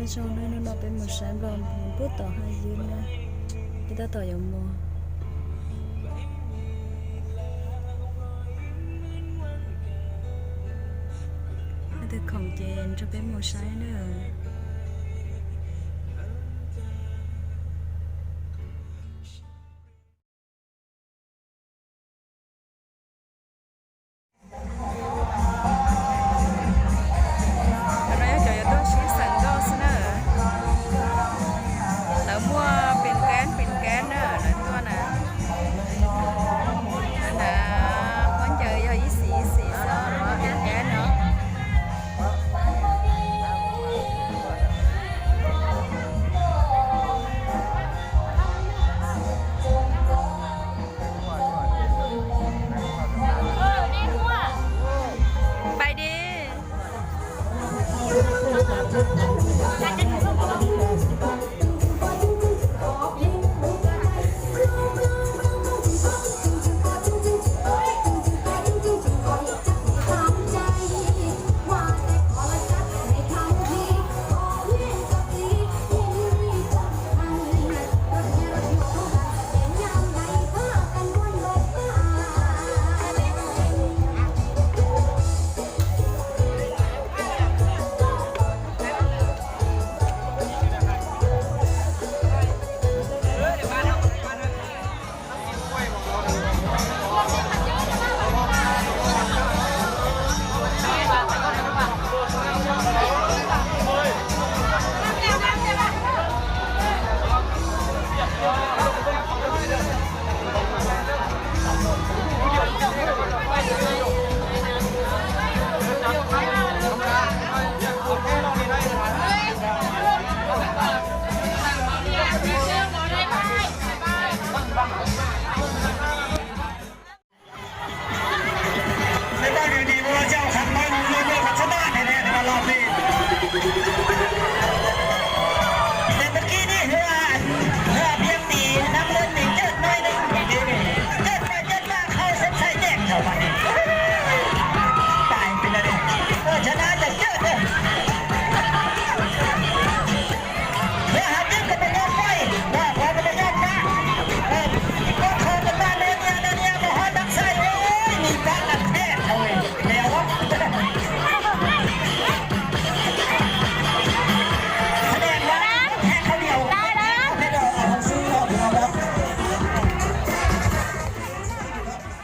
Trong nơi nó nọ bên một sáng đòn bút tỏ hai yếm nữa. Cái ta tỏ dòng mùa. Cái từ khổng chế cho bên một sáng nữa. ໄປເດ້.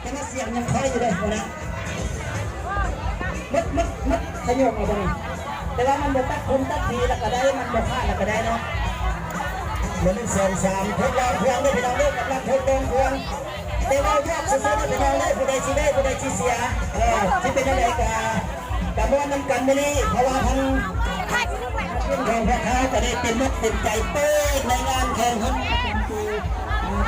ຂະໜາດສຽງຍັງຄ່ອຍຢູ່ເດ້ ຫົວໜ້າ. ໝົດ ໝົດ ໝົດ ຂະໂຍກເອົາບໍ່ນີ້ ແຕ່ວ່າມັນບໍ່ຕັດຜົນຕັດດີແລ້ວກໍໄດ້ ມັນບໍ່ຂາດແລ້ວກໍໄດ້ເນາະ. ເດີ ໜຶ່ງ ສອງ ສາມ ທົດລອງເຄື່ອງເດີພີ່ນ້ອງເດີ ກຳລັງທົດລອງເຄື່ອງ. ແຕ່ເວົ້າຢອກຊື່ໆເດີພີ່ນ້ອງເດີ ຜູ້ໃດຊິໄດ້ ຜູ້ໃດຊິເສຍ ເອີ ຊິເປັນຈັ່ງໃດກໍ ກະມ່ວນນຳກັນມື້ນີ້ ເພາະວ່າທາງທີມຂອງພວກເຮົາກະໄດ້ເຕັມອົກເຕັມໃຈເປີດໃນງານແຂ່ງຂັນປະຈຳປີ ເອີ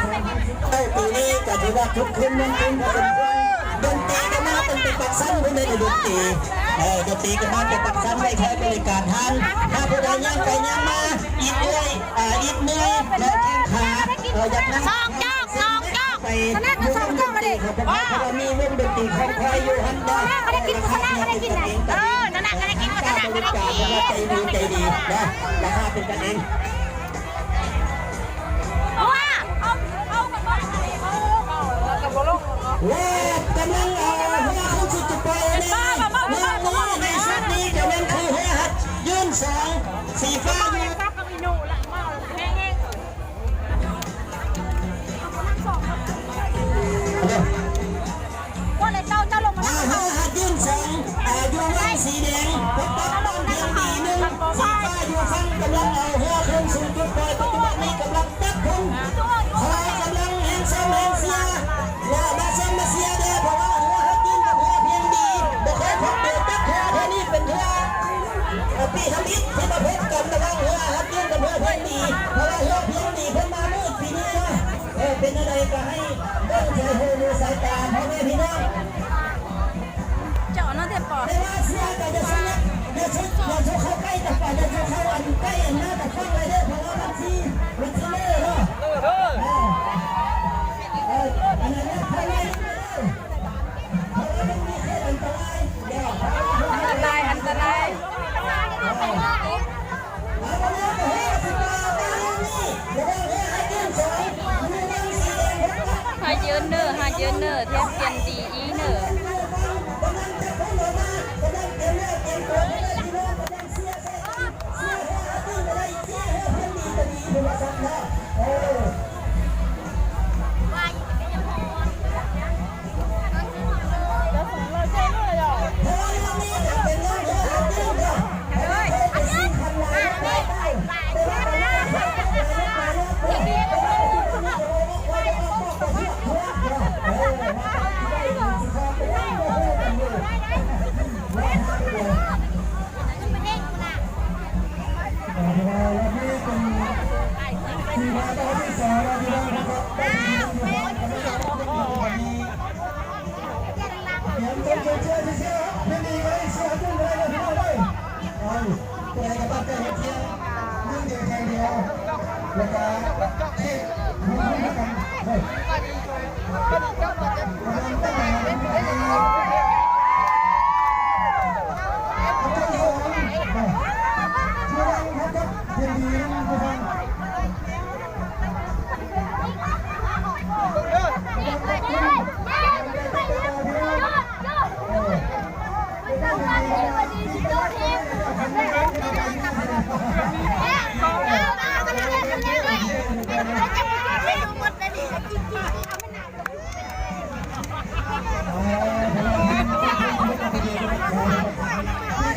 ສອງພັນສິບເກົ້າ ປີນີ້ກະຖືວ່າຄຶກຄື້ນມ່ວນຊື່ນພໍສົມຄວນ. ດົນຕີກະມາຕັ້ງແຕ່ປາກຊັນພຸ້ນເດ້ ດົນຕີ ເອີ ດົນຕີກະມາແຕ່ປາກຊັນ ໄດ້ຄອຍບໍລິການທາງ ຖ້າຜູ້ໃດຍ່າງໄປຍ່າງມາ ອິດເມື່ອຍ ເອີ ອິດເມື່ອຍ ແລະແຂ້ງຂາ ເອີ ຢາກນັ່ງ ສອງຈອກ ສອງຈອກ ໄປ ສະນະກໍສອງຈອກລະເດ ເພາະວ່າມີວົງດົນຕີຂອງຂ້ອຍຢູ່ຫັ້ນເດີ ເອີ ກໍໄດ້ກິນ ສະນະກໍໄດ້ກິນນະ ເອີ ນັ້ນນະ ກໍໄດ້ກິນ ສະນະກໍໄດ້ກິນ ໃຈດີ ໃຈດີເນາະ ລາຄາເປັນກັນເອງ. ແລະກຳລັງເອົາຫົວເຂົ້າສູ່ຈຸດປ່ອຍໃນ ໃນ ໃນຊຸດນີ້ ກຳລັງຄືຫົວຮັດຢືນສອງ ສີຟ້າຢູ່ ອາ ເຮົາຫັດຢືນສອງ ອາ ຢູ່ວັງສີແດງ ປົກປັກປ້ອງພຽງດີໜຶ່ງ ສີຟ້າຢູ່ຝັ່ງກຳລັງເອົາຫົວຂຶ້ນສູ່ຈຸດປ່ອຍ ປັດຈຸບັນນີ້ກຳລັງຕັກຜົນ ຂໍກຳລັງແຮງຊົມແຮງເຊຍ ແລະມາຊົມມາເຊຍແດ່ ເພາະວ່າຫົວຫັດຢືນກັບຫົວພຽງດີ ບໍ່ເຄີຍພົບເດີ ຈັກເທື່ອ ເທື່ອນີ້ເປັນເທື່ອ ອາ ປີທຳອິດທີ່ມາພົບກັນລະຫວ່າງຫົວຫັດຢືນກັບຫົວພຽງດີ ເພາະວ່າຫົວພຽງດີເພິ່ນມາມືດປີນີ້ເນາະ. ເອີ ເປັນແນວໃດກໍໃຫ້ເບິ່ງໃສ່ຫູໃສ່ຕາພໍ່ແມ່ພີ່ນ້ອງ ເຈົ້າເນາະ ແຕ່ປອດ ແຕ່ວ່າເຊຍກໍຢ່າຊຸກ ຢ່າຊຸກ ຢ່າຊຸກເຂົ້າໃກ້ຕະປາ ຢ່າຊຸກເຂົ້າອັນໃກ້ອັນໜ້າຕະຝັ່ງໄວ້ເດີ ເພາະວ່າມັນຊິ ມັນຊິເລີເນາະ ເອີ ເອີ ອັນນັ້ນເນາະ ເພາະວ່າ ເພາະວ່າມັນມີເຂດອັນຕະລາຍ ອັນຕະລາຍ ອັນຕະລາຍ ເອີ. ເດີນເນີ ແຖມປ່ຽນດີອີເນີ.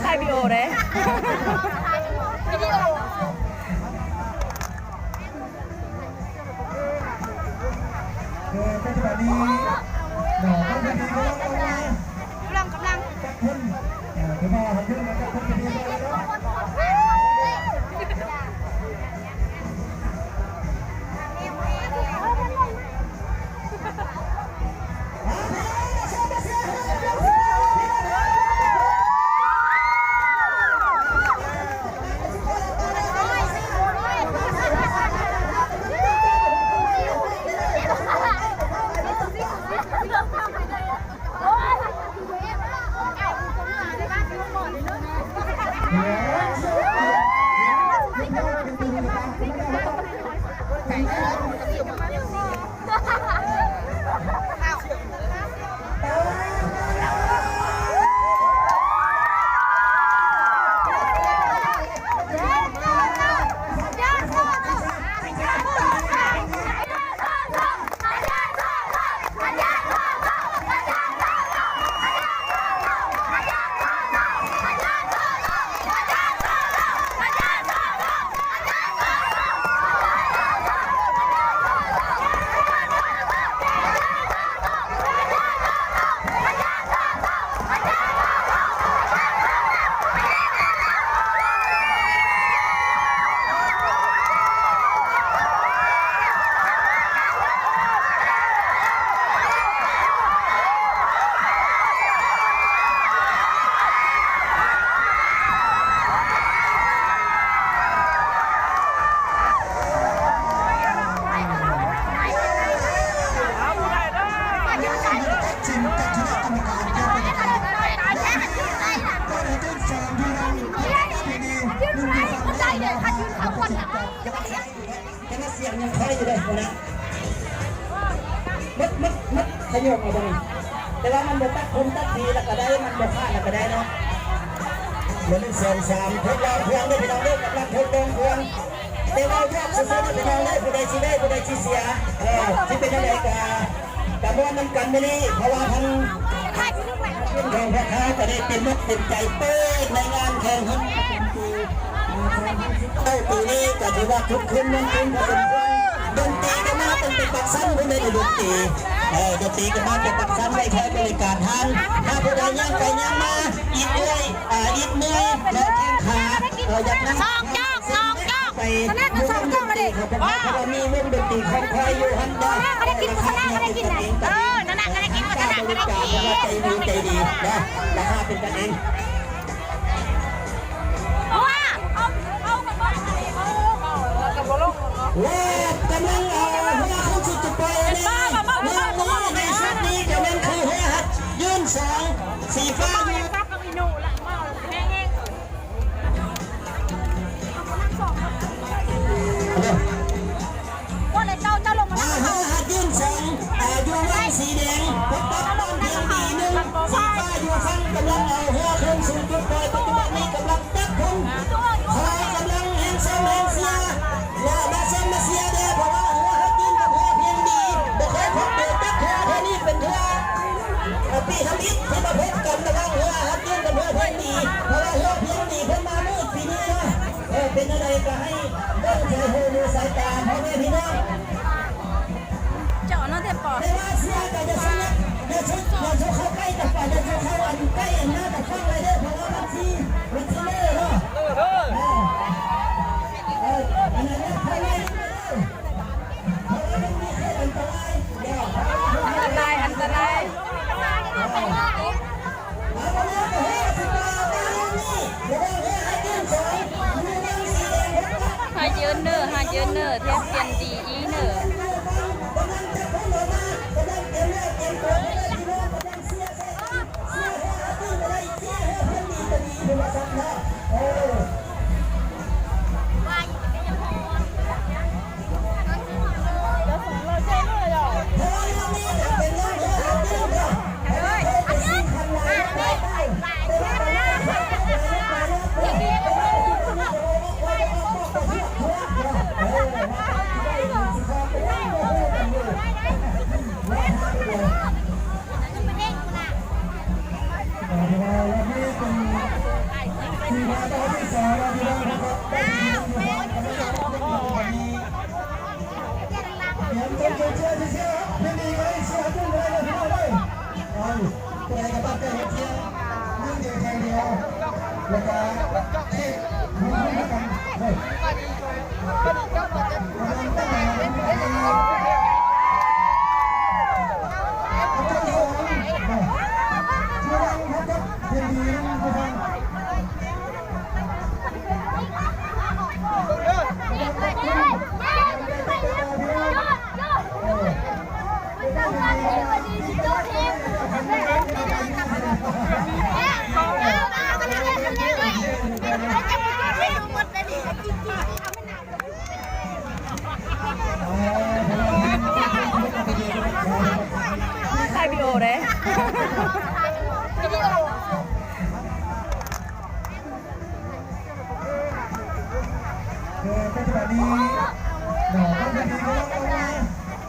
ຖ່າຍວິດີໂອເດ້. ເອີ ປັດຈຸບັນນີ້ເນາະ ກຳລັງ ກຳລັງ ຈັກຄົນ ເອີ ເດີມາໃຫ້ເບິ່ງວ່າຈັກຄົນເປັນທີ່ຮຽບຮ້ອຍແລ້ວເນາະ. ຂະໜາດສຽງຍັງຄ່ອຍຢູ່ເດ້ພຸ້ນນະ. ໝົດ ໝົດ ໝົດ ຂະໂຍກເອົາບໍ່ນີ້ ແຕ່ວ່າມັນບໍ່ຕັດຜົນຕັດດີແລ້ວກໍໄດ້ ມັນບໍ່ຂາດແລ້ວກໍໄດ້ເນາະ. ເດີ ໜຶ່ງ ສອງ ສາມ ທົດລອງເຄື່ອງເດີພີ່ນ້ອງເດີ ກຳລັງທົດລອງເຄື່ອງ. ແຕ່ເວົ້າຢອກຊື່ໆເດີພີ່ນ້ອງເດີ ຜູ້ໃດຊິໄດ້ ຜູ້ໃດຊິເສຍ ເອີ ຊິເປັນຈັ່ງໃດກໍ ກະມ່ວນນຳກັນມື້ນີ້ ເພາະວ່າທາງ ຂອງພວກເຮົາກໍໄດ້ເຕັມອົກເຕັມໃຈເປີດໃນງານແຂ່ງຂັນປະຈຳປີ ເອີ ປີນີ້ກໍຖືວ່າຄຶກຄື້ນມ່ວນຊື່ນພໍສົມຄວນ. ດົນຕີກໍມາຕັ້ງແຕ່ປາກຊັນພຸ້ນເດ້ ດົນຕີ ເອີ ດົນຕີກໍມາແຕ່ປາກຊັນ ໄວ້ຄອຍບໍລິການທາງ. ຖ້າຜູ້ໃດຍ່າງໄປຍ່າງມາ ອີກເອື້ອຍ ອ່າ ອີກເມື່ອຍ ແລະ ແຂ້ງຂາ ເອີ ຢາກນຳ ສອງຈອກ ສອງຈອກ ໄປ ສະນະກັນສອງຈອກລະເດ ເພາະວ່າມີວົງດົນຕີຂອງຄອຍຢູ່ຫັ້ນເດີ. ເອີ ລາຄາເປັນກັນເອງ ເອີ ນັ້ນນະ ກັນເອງ ກັນເອງ ໃຈດີ ໃຈດີເນາະ ລາຄາເປັນກັນເອງ. ແລະ ກຳລັງ ເອີ ຫົວໂຄ້ງສຸດຈະປ່ອຍແລ້ວ ໃນ ໃນຊຸດນີ້ກຳລັງຄືຫົວຫັດ ຍືນສອງ ສີຟ້າຢູ່ ບໍ່ເລີຍ ເຈົ້າ ເຈົ້າລົງມາ ອ່າ ຫ້າ ຮັດຢືນສອງ ອ່າ ຢູ່ວັງສີແດງ ເປັນແນວໃດກໍໃຫ້ເບິ່ງໃສ່ຫູສາຍຕາພໍ່ແມ່ພີ່ນ້ອງ ເຈາະເນາະ ແທ້ບໍ່? ແຕ່ວ່າເຊຍກໍຢ່າຊຸກ ຢ່າຊຸກ ຢ່າຊຸກເຂົ້າໃກ້ກັນໄປ ຢ່າຊຸກເຂົ້າອັນໃກ້ອັນໜ້າກັບຝັ່ງໄວ້ເດີ ເພາະວ່າມັນຊິ ມັນຊິເລີເນາະ ເອີ ເອີ ອັນນັ້ນນະ ເພາະວ່າ ເພາະວ່າມັນມີເຂດອັນຕະລາຍ ອັນຕະລາຍ ອັນຕະລາຍ. ຫາຍເຢີນເນີ ຫາຍເຢີນເນີ ແທບປ່ຽນດີອີເນີ.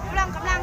ກຳລັງ ກຳລັງ.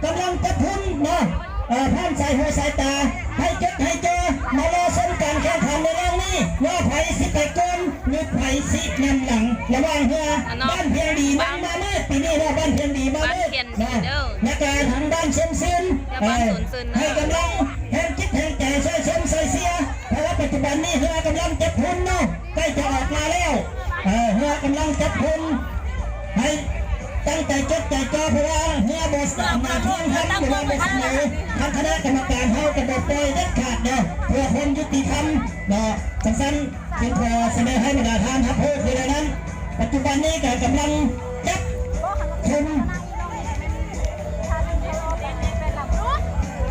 ກຳລັງຈັບຫຸ້ນເນາະ ເອີ ຜ່ານສາຍຫູສາຍຕາ ໃຫ້ຈົດໃຫ້ຈໍ ມາລໍຊົມການແຂ່ງຂັນໃນແລງນີ້ ວ່າໃຜຊິໄປກ່ອນ ຫຼື ໃຜຊິນຳຫຼັງ ລະຫວ່າງເຮືອ ບ້ານພຽງດີ ມາເມີດ ປີນີ້ເນາະ ບ້ານພຽງດີ ມາເມີດເນາະ ແລ້ວກະທາງບ້ານຊົມຊື່ນ ເອີ ໃຫ້ກຳລັງແຮງຈິດແຮງໃຈ ຊ່ວຍຊົມຊ່ວຍເຊຍ ເພາະວ່າປັດຈຸບັນນີ້ເຮືອກຳລັງຈັບຫຸ້ນເນາະ ໃກ້ຈະອອກມາແລ້ວ ເອີ ເຮືອກຳລັງຈັບຫຸ້ນ ໃຫ້ຕັ້ງໃຈຈົດໃຈຈໍ ເພາະວ່າເຮືອບໍ່ສາມາດທຽງທຳ ຫຼືວ່າບໍ່ສະເໝີ ທາງຄະນະກຳມະການເຮົາກໍບໍ່ປ່ອຍເດັດຂາດເນາະ ເພື່ອຄວາມຍຸຕິທຳເນາະ ຈັ່ງຊັ້ນ ຈຶ່ງຂໍສະເໜີໃຫ້ບັນດາທ່ານຮັບຮູ້ຄືແນວນັ້ນ ປັດຈຸບັນນີ້ກໍກຳລັງຈັບຄຸມ ເອີ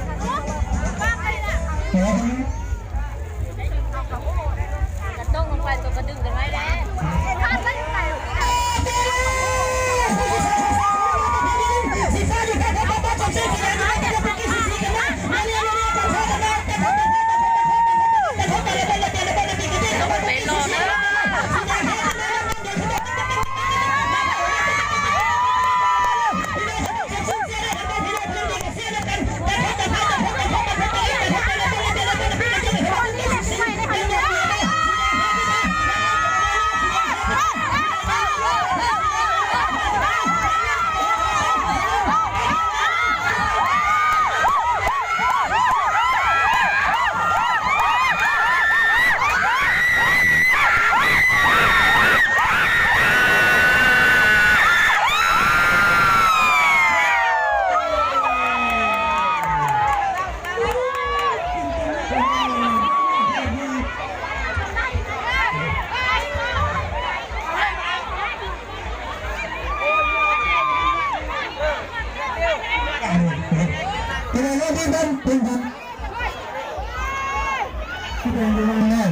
ເຮົາທີ່ເພິ່ນເປັນບຸນທີ່ເປັນບຸນແລ້ວ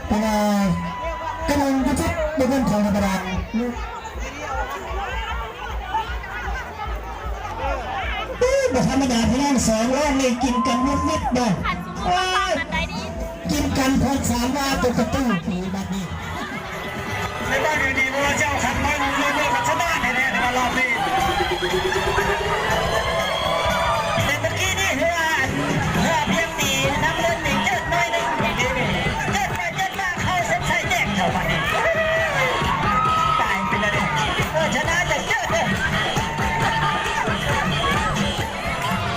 ເພາະວ່າກຳລັງຢູ່ຈຸດເປັນຂອງທຳມະດາ ບໍ່ທຳມະດາ ພີ່ນ້ອງ ສອງລ້ານນີ້ກິນກັນຫວຸດຫວິດບໍ່ ໂອ້ຍ ກິນກັນເພິ່ນສາມວ່າຕົກກະຕູ້ປີບັດນີ້ ໃນບ້ານຢູ່ດີບໍ່ວ່າເຈົ້າຄັນໄປເມືອງເມືອງກັບຊາວບ້ານແທ້ໆ ໃນມາລອບນີ້ ແຕ່ເມື່ອກີ້ນີ້ເຮືອ ເຮືອພຽງດີນຳເງິນນີ້ເຈີດໜ້ອຍໜຶ່ງ ເຈີດໄປເຈີດມາເຂົ້າເສັ້ນໄຊແຕກເຂົ້າບັດນີ້ ຕາຍເປັນແນວໃດ ເອີ ຊະນະຈະເຈີດເດີ.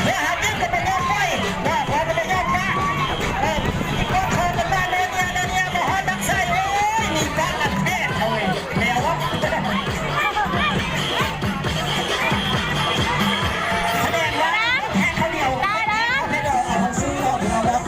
ເຮືອຫາກິນກໍບໍ່ຍອມໄປ ວ່າພໍກໍບໍ່ຍອມປະ ເອີ ກໍເຂົ້າກັນມາໂນເນຍໂນເນຍ ມາຮອດຕັກໄຊ ໂອ້ຍ ມີປາກອັນແຕກເອົາເວີຍ ແນວວ່າ ສະແດງວ່າແທງເຂົາໜຽວ ໄດ້ແລ້ວ ໄດ້ດອກ ເອົາເອົາຊື້ດອກ ເອົາດອກ.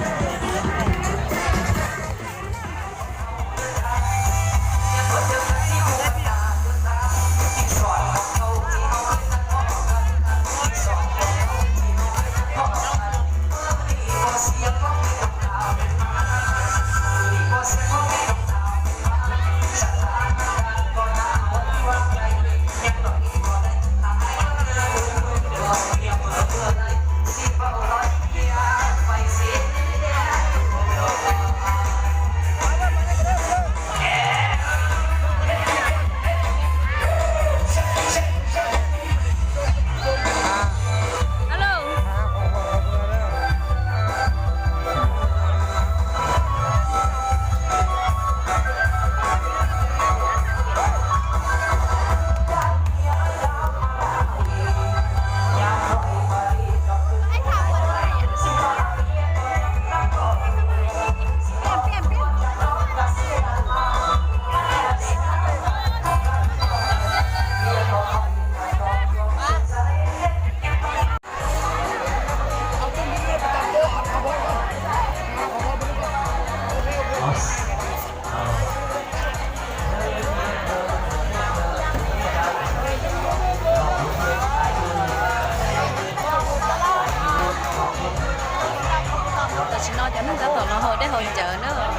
Tao chỉ nói cho nó có tao nó hơi để hơi chở nữa.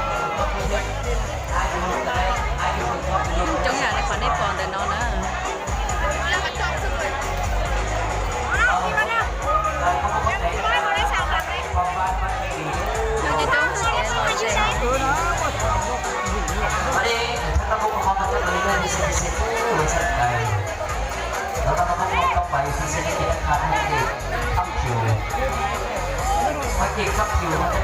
Chúng nhà này còn đi còn để nó nữa. Nó chỉ trông sẽ lo sẽ. ອັນນີ້ທ່ານປະມຸກຂອງພະເຈົ້າ ເລີຍເລີຍ ມີສິດພິເສດ ໂອ້ ໄວ້ສັກໃດ ແລ້ວກໍມາພວກເຮົາຕໍ່ໄປ ທີ່ເສດຖະກິດທາງດ້ານເສດຖະກິດ ຄຳຂຽວ ພະເກດຄຳຂຽວ ມາຈາກ